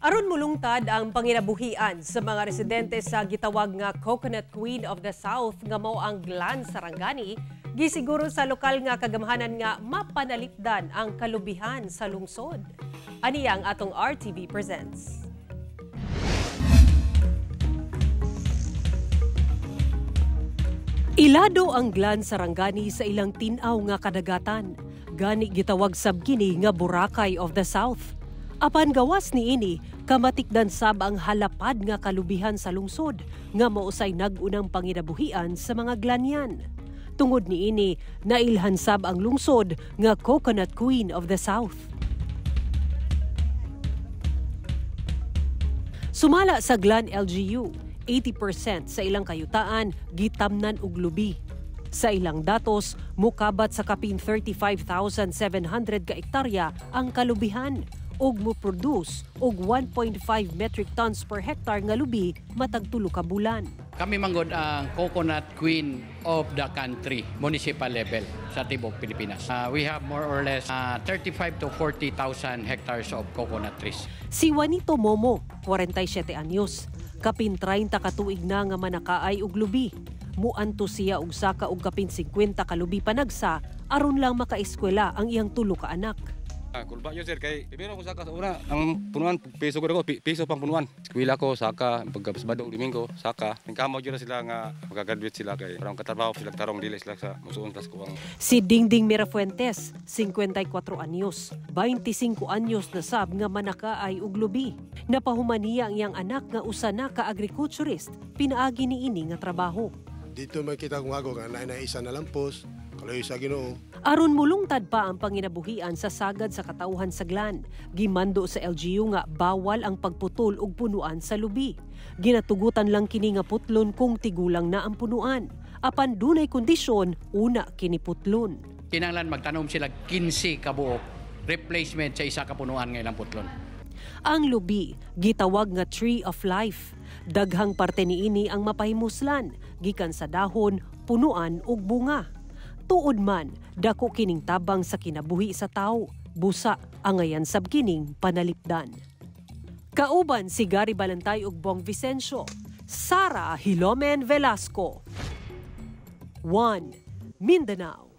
Aron mulungtad ang panginabuhian sa mga residente sa gitawag nga Coconut Queen of the South nga mao ang Glan Sarangani, gisiguro sa lokal nga kagamhanan nga mapanalipdan ang kalubihan sa lungsod. Aniya ang atong RTV Presents. Ilado ang Glan Sarangani sa ilang tin-aw nga kadagatan. Gani gitawag sab kini nga Boracay of the South. Apan gawas niini, kamatikdan sab ang halapad nga kalubihan sa lungsod nga mausay nag-unang panginabuhian sa mga Glanyan. Tungod niini, nailhan sab ang lungsod nga Coconut Queen of the South. Sumala sa Glan LGU, 80% sa ilang kayutaan gitamnan og lubi. Sa ilang datos, mukabat sa kapin 35,700 ka ektarya ang kalubihan ug mo-produce og 1.5 metric tons per hectare nga lubi matag 3 ka bulan. Kami manggod ang Coconut Queen of the country, municipal level sa tibuok Pilipinas. We have more or less 35 to 40,000 hectares of coconut trees. Si Juanito Momo, 47 anyos, kapin 30 ka tuig na nga manakaay og lubi. Muanto siya og saka og kapin 50 ka lubi panagsa aron lang makaeskwela ang iyang 3 ka anak. Kulba yun sir, kay primero ko saka sa una, ang punuan, piso ko ko, piso pang punuan. Eskwela ko, saka, pagkasabado, Domingo, saka. Nagkamaw yun na sila nga, magagraduate sila kay parang katrabaho sila, tarong dili sila sa musuon sa kuwang. Si Dingding Mirafuentes, 54 anyos, 25 anyos na sab nga manakaay og lubi. Napahuman niya ang iyang anak nga usa na ka agriculturist, pinaagi niini nga trabaho. Dito makita kong ako nga naay isa na lampos, kaloy sa Ginoo. Aron mulungtad pa ang panginabuhian sa sagad sa katawhan sa Glan, gimando sa LGU nga bawal ang pagputol og punuan sa lubi. Ginatugutan lang kini nga putlon kung tigulang na ang punuan. Apan dunay kondisyon, una kini putlon. Kinahanglan magtanom sila 15 ka buok replacement sa isa ka punuan nga ilang putlon. Ang lubi gitawag nga Tree of Life. Daghang parte niini ang mapahimuslan gikan sa dahon, punuan ug bunga. Tuod man, dako kining tabang sa kinabuhi sa tao. Busa, angayan sab kining panalipdan. Kauban si Gary Balantay ug Bong Vicencio, Sara Hilomen Velasco. 1. Mindanao.